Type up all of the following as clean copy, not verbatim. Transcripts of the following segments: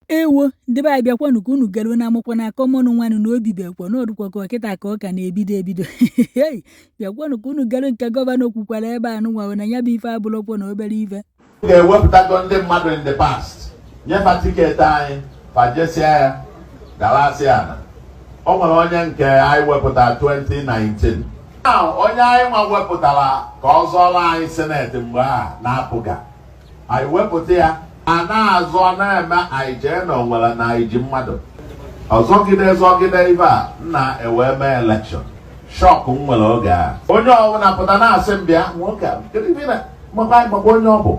Ewo, ndị be anyị, bịakwanụ ka unu gere na amụkwa na akọmọnụ nwanụ na obi bekwa na ọdụkwa ka ọkịta ka ọ ka na-ebido ebido. Bịakwanụ ka unu gere nke gọvanọ kwukwara ebe a nụnwa na ya bụ ife abụrụkwa na obere ife. Ga-ewepụtago ndị mmadụ in the past, nyefa ticket anyị, fajesia ya galasị ana. O nwere onye nke anyị wepụtara 2019. Now, onye anyị nwa wepụtara ka ọ zọọrọ anyị senate mgbe a na-apụga, anyị wepụta ya, a na-azọ na-eme, anyị jee na onwere na anyị ji mmadụ ọzọgide zọgide ife a nna ewee mee election. Shock m nwere oge a, onye ọbụla pụta na-asị m, "Bịa nwoke a, kedu ife ị na maka anyị makwa onye ọ bụ?"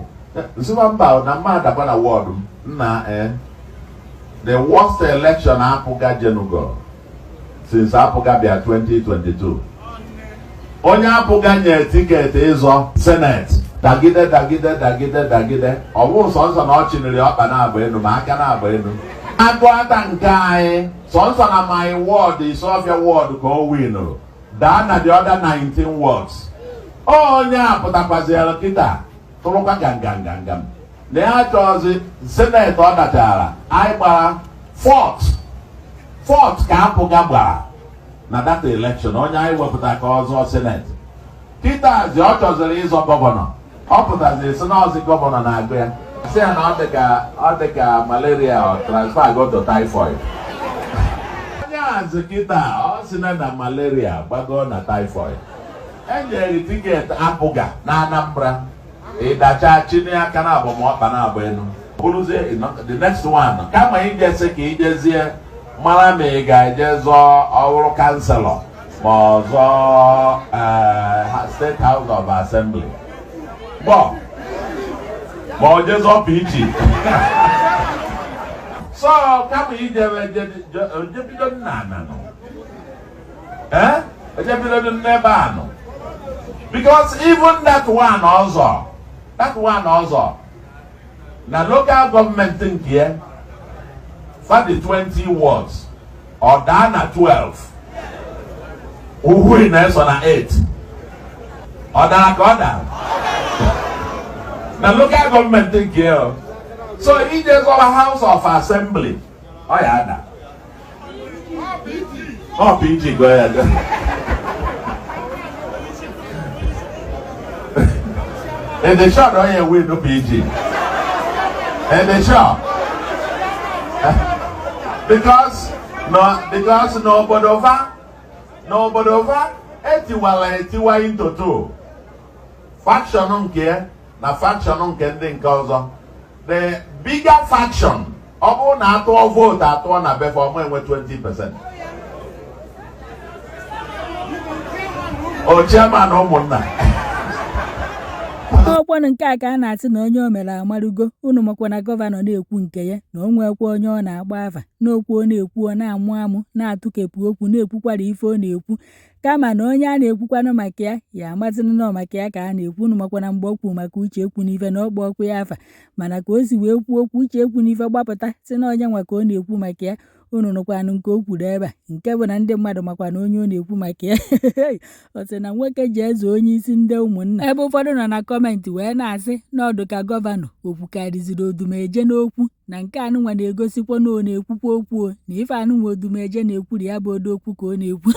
Nsịba mba na mma adakwa na ward m nna. The worst election APGA jenugo since APGA bịa 2022. Onye APGA nye ticket ịzọ senate, dagide dagide dagide dagide, ọ bụ sọnsọ na ọ chịniri ọkpa na-agba elu ma aka na-agba elu agụata nke anyị sọnsọ na my ward, Isuofia ward, ka o winụrụ, daa na the other 19 wards. Onye a pụtakwaziere kịta tụrụkwa gangangangam na ya chọọzi senate. Ọ dachara, anyị gbara fourth, fourth ka APGA gbara na that election. Onye anyị wepụta ka ọ zọọ senate, kịtazi ọ chọziri ịzọ gọvanọ. Ọ pụtaziri si na ọzi gọvanọ na-agụ ya, sị ya na ọ dị ka malaria, ọ transfer go to typhoid. Onye azụ kịta ọ sị na malaria gbago na typhoid. Enyere ticket APGA na Anambra, ịdacha chini aka na agbamọkpa na-agba elu, bụrụzie the next one. Kama ijesi ka ijezie mara ma ị ga-eje zọọ ọhụrụ councillor ma ọ zọọ State House of Assembly gbọ ma ọ jee zọọ PG. So kama ijebe jebido nna ana nọ, ejebido n'ebe a nọ, because even that one ọzọ, that one ọzọ na local government nke ya fadi 20 wards, ọ daa na 12, uhui na-eso na 8. Ọ dara ka ọ dara na local government nke ya o. So ije zọba House of Assembly, ọ ya ada ọ PG gụọ ya gụọ. In the short, onye win PG in the short, because no, because n'obodo fa etiwala etiwa into two faction, nke na faction nke ndị nke ọzọ. The bigger faction, ọ bụrụ na atụọ vote, atụọ na befe, ọmụ enwe 20%. O chairman ụmụnna. Ọkwanụ nke a ka a na-asị na onye o mere amarugo. Unu makwa na gọvanọ na-ekwu nke ya na o nwekwa onye ọ na-agba afa n'okwu ọ na-ekwu, ọ na-amụ amụ, na-atụkepụ okwu, na-ekwukwara ife ọ na-ekwu, kama na onye a na-ekwukwanụ maka ya ya amazịnụ nọ maka ya ka a na-ekwu. Unu makwa na mgbe o kwuru maka Uche ekwu n'ife na ọkpọ ọkụ ya afa, mana ka o si wee kwuo okwu, Uche ekwu n'ife gbapụta si na onye nwa ka ọ na-ekwu maka ya. Unu nụkwanụ nke o kwuru ebe a, nke bụ na ndị mmadụ makwa na onye ọ na-ekwu maka ya. Ọ sị na nwoke ji eze onye isi ndị ụmụnna. Ebe ụfọdụ nọ na comment wee na-asị na ọdụ ka gọvanọ okwukarịziri Odumeje n'okwu, na nke anụnwa na-egosikwa na ọ na-ekwukwa okwu o, na ife anụnwa Odumeje na-ekwuri ya bụ odokwu ka ọ na-ekwu.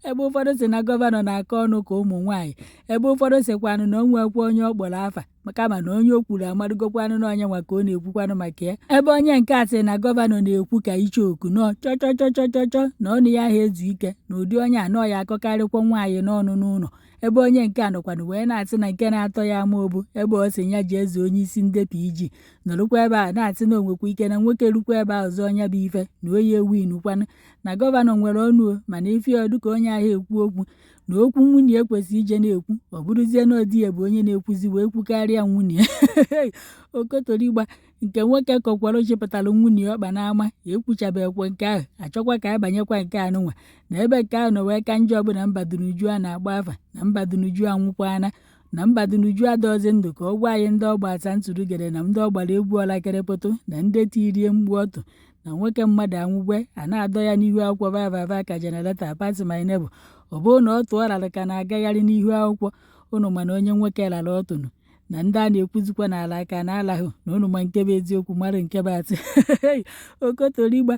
Ebe ụfọdụ sị na gọvanọ na-akọ ọnụ ka ụmụ nwaanyị. Ebe ụfọdụ sịkwanụ na o nwekwa onye ọ kpọrọ afa, kama na onye o kwuru amarụgokwanụ na onye nwa ka ọ na-ekwukwanụ maka ya. Ebe onye nke a sị na gọvanọ na-ekwu ka icheoku nọ chọchọchọchọchọ, na ọnụ ya ahụ ezu ike, na ụdị onye anọ ya akọkarịkwa nwaanyị n'ọnụ n'ụlọ. Ebe onye nke a nọkwanụ wee na-asị na nke na-atọ ya ama obu ebe ọ sị ya ji eze onye isi ndị PG nọrụkwa ebe a na-asị na onwekwa ike na nwoke rukwa ebe ahụ zọọ ya bụ ife na oyi ewinukwanụ, na gọvanọ nwere ọnụ o, mana ife ọdụ ka onye ahụ ekwu okwu na okwu nwunye ekwesị ije na-ekwu, ọ bụrụzie na di ya bụ onye na-ekwuzi wee kwukarịa nwunye okotorigba. Nke nwoke kọkwara chịpụtara nwunye ọkpa n'ama, ekwuchabekwa nke ahụ, achọkwa ka abanyekwa nke anụnwa na ebe nke ahụ nọ wee ka njọ ọbụla. Mbadunuju a na-agba afa na Mbadunuju anwụkwana, na Mbadunuju adọzi ndụ, ka ọ gwa anyị ndị ọgba asa ntụrụgere na ndị ọ gbara egwu ọlakịrịpụtụ na ndị tirie mgbu ọtụ na nwoke mmadụ anwụgwe a na-adọ ya n'ihu akwụkwọ vavava ka generator pass my neighbor. Ọ bụrụ na ọ tụọ rara ka na-agagharị n'ihu akwụkwọ unu, mana onye nwoke rara ọtụnụ. Na ndị a na-ekwuzikwa n'ala aka na alahụ na unu ma nke bụ eziokwu, mara nke bụ asị. Okotorigba.